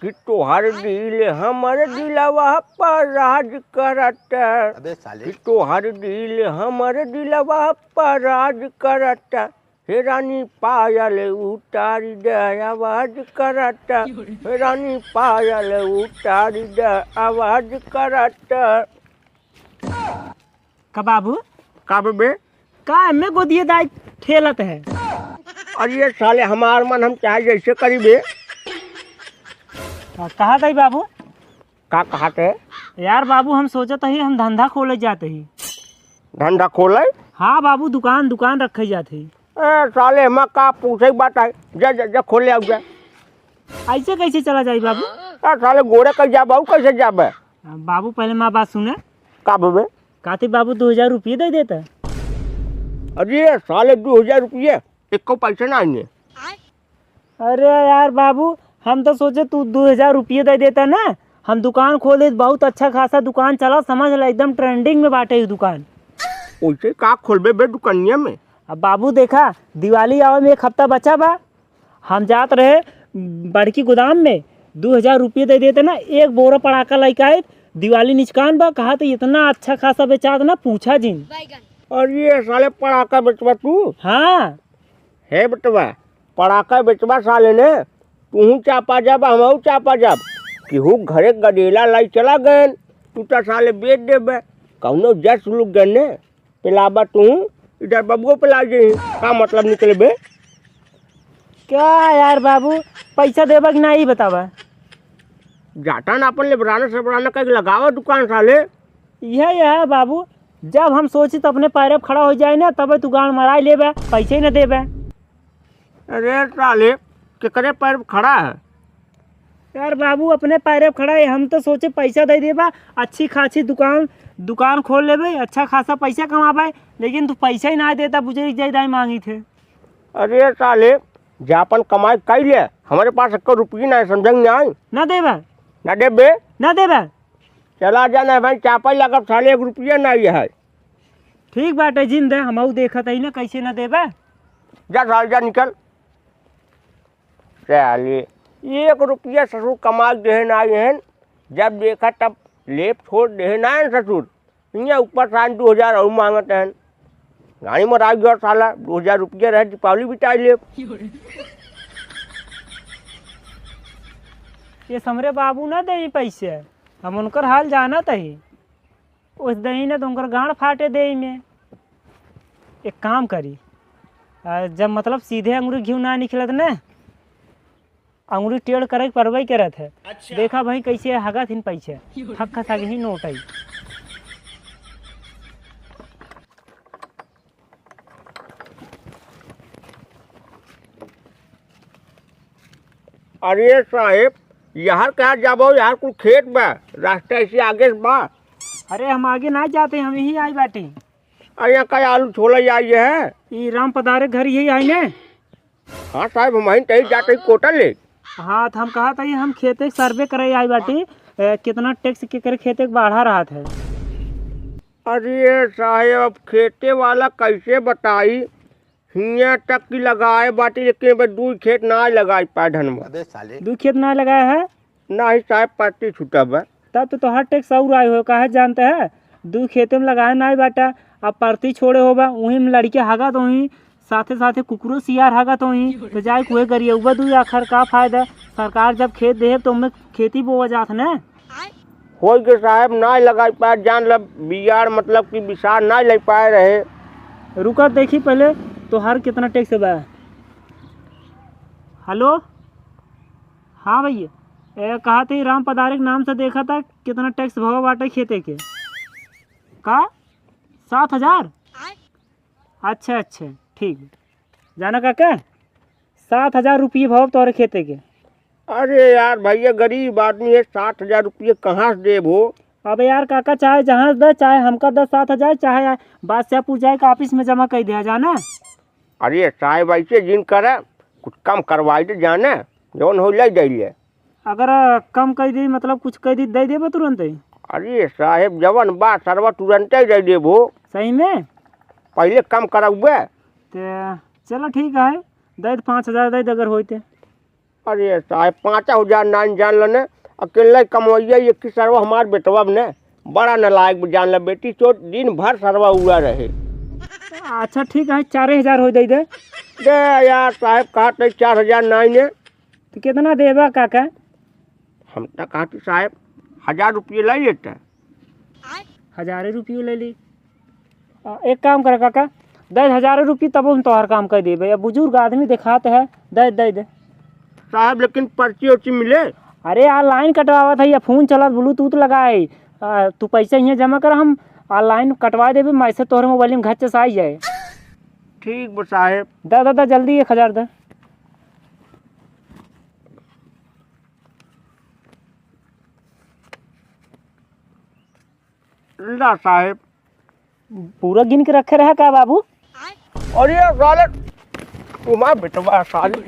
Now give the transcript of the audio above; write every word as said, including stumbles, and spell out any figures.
कि तोहर दिल हमर दिलवा पर राज करत। अबे साले। कि तोहर दिल हमर दिलवा पर राज करत। हे रानी पायल उतारी दे आवाज करत। हे रानी पायल उतारी दे आवाज करत। का बाबू? का बे? का एमे गोदिये दाई ठेलत है? अरे ये साले, हमार मन हम चाहे जैसे करी बे। हाँ, कहा ताई बाबू? का कहा थे? यार बाबू, हम सोचत ही हम धंधा खोले जात ही। धंधा खोले? हाँ बाबू, दुकान, दुकान रखे जात ही। ए साले, हमा का पूछे बात है? जा, जा, जा खोले आउ जा। ऐसे कैसे चला जाई बाबू? ए साले, गोड़े कैसे जाबे, कैसे जाबे? बाबू, पहले हमार बात सुने। का बे? कहती बाबू, दो हजार रुपये दे देता। अरे साले, दो हजार रुपये? एको पैसा ना आइए। अरे यार बाबू, हम तो सोचे तू दो हजार रुपये दे देता ना, हम दुकान खोल देत, बहुत अच्छा खासा दुकान चला, समझ ला, एकदम trending में बाटे ई दुकान। ओइसे का खोलबे बे दुकानिया में? अब बाबू देखा, दिवाली आवे में एक हफ्ता बचा बा, हम जात रहे बड़की गोदाम में, दो हजार रुपये दे देते ना, एक बोरा पड़ाका लेके आए। दिवाली निचकान बा, कहा तो इतना अच्छा खासा बेचात ना, पूछा जिन। अरे साले, पड़ाका बेचबा तू? हाँ। हे बेटवा, पड़ाका बेचबा साले ने, तूहू चापा जाब, हमहू चापा जाब। केहू घरे गडेला लाई चला गएन, तू तो साले बेच देबे। कौनो जस लुक गने, पिलाबा तू, इधर बबुओ पिला जाई, का मतलब निकले बे? क्या यार बाबू, पैसा देबा कि ना, ई बतावा। जाता ना अपन लेबराना सेबराना कइके लगावा दुकान साले। यह, यह बाबू, जब हम सोची तो अपने पैरे पे खड़ा हो जाए ना, तबे तू गांड मराई लेबे, पैसे ही ना देबे। अरे साले, केकरे पैर पे खड़ा है? यार बाबू, अपने पैरे पे खड़ा है। हम तो सोचे पैसा दे देबा, अच्छी खासी दुकान, दुकान खोल लेबे, अच्छा खासा पैसा कमाबे, लेकिन तू पैसा ही ना देता, बुजुर्ग जाई दाई मांगी थे। अरे साले, जा अपन कमाई कई ले, हमरे पास एको रुपये ना है, समझे कि नाहीं? ना देबा? ना देबे? ना देबा? चला जा ना भाई, चापा लागब साले, एक रुपया ना है। ठीक बाटे, जिन दे, हमहू देखत हई ना, कैसे ना देबा। जा साल जा, निकल। साले, एक रुपया ससुर कमा के देहे ना आए हैं, जब देखा तब लेप छोड़ देहे ना आए ससुर। इहाँ ऊपर से दो हजार और मांगत हैं। गाड़ी में राख गया साला, दो हजार रुपया रहे, दीपावली बिताई लेब। ये समरे बाबू ना देई पैसे, हम उनकर हाल जानत हई। ओस देही ना तो उनकर गांड फाटे देही में। एक काम करी, आ, जब मतलब सीधे अंगुरी घिउ ना निकलत ना, अंगुरी टेढ़ करे के परबे करत है। अच्छा। देखा भाई कैसे हगत हिन पैसे, फक्का सगही नोट आई। अरे साहेब, यार कहाँ जाबो यार, कुल खेत बा, रास्ता ऐसे आगे से बा। अरे हम आगे ना जाते, हम यहीं आई बाटी। अरे यहाँ का आलू छोला आई है? ई राम पदारे घर यही आई ने। हाँ साहेब, हम यहीं तही जाते ही कोटा ले। हाँ, तो हम कहा था, हम खेते सर्वे करे आई बाटी, ए, कितना टैक्स के करे खेते के बढ़ा रहा था। अरे साहेब, अब खेते वाला कैसे बताई, हियाँ तक की लगाए बाटी, लेकिन बस दू खेत ना लगाई पाए धनमा। अबे साले। दू खेत ना लगाए है? नाही साहेब, परती छूटा बा। तब तो तोहार टैक्स और आए हो, काहे जानते हैं? दू खेते में लगाए ना बाटा, अब परती छोड़े होबा, वहीं में लड़के हगत होई, साथे साथे कुकुरो सियार हगत होई, तो जाए कुहे गरियउबा दू आखर का फायदा? सरकार जब खेत देहे तो उनमें खेती बोवा जात ना। होई के साहेब, ना लगाई पाए, जान लब बियार मतलब कि बिसार ना ले पाए रहे। रुका देखी पहले, तोहार कितना टैक्स बा? हेलो, हाँ भैया, ए, कहा थे राम पदारे के नाम से देखा था, कितना टैक्स भवा बाटे खेते के? का? सात हजार? अच्छा, अच्छा, ठीक। जाना काका, सात हजार रुपये भवा तोहरे खेते के। अरे यार भैया, गरीब आदमी है, सात हजार रुपये कहाँ से देब हो? अबे यार काका, चाहे जहाँ से दे, चाहे हमका दे सात हजार, चाहे बादशाहपुर जाए के ऑफिस में जमा कर दिया जाना। अरे साहेब, ऐसे जिन करे, कुछ कम करवाई दे जाने, जौन हो ले जाइए। अगर कम कर दी, मतलब कुछ कर दी, दे देबे तुरंत ही। अरे साहेब, जवन बा सरवा तुरंते दे देबो। सही में? पहले कम करउबे। ते चलो ठीक है, दे दे पाँच हजार, दे दे अगर होई ते। अरे साहेब, पाँच हजार नाइन जान लने, अकेले कमवैया एक ही सरवा हमार बेटवा ने, बड़ा नालायक बा, जान ल बेटी चोट, दिन भर सरवा उड़ा रहे। अच्छा ठीक है, चारे हजार हो दे दे। दे यार साहेब, कहा तो चार हजार नाइन है। तो कितना देबा काका? हम तो कहा कि साहेब, हजार रुपये ले लेते। हजारे रुपये ले ली। आ, एक काम कर काका, दे हजारे रुपये तब हम तोहर काम कर देबे। अब बुजुर्ग आदमी देखात है, दे, दे, दे। साहेब, लेकिन पर्ची उर्ची मिले? अरे, online कटवावत है या फोन चलत, Bluetooth लगाए। आ, तू पैसा यहाँ जमा कर, हम online कटवा देबे, मैसेज तोहरे मोबाइल में घर से आई जाए। ठीक बा साहेब। दे, दे, दे, जल्दी एक हजार दे। ला साहेब। पूरा गिन के रखे रहा का बाबू? अरे साले, तुम्हारा बेटवा साले।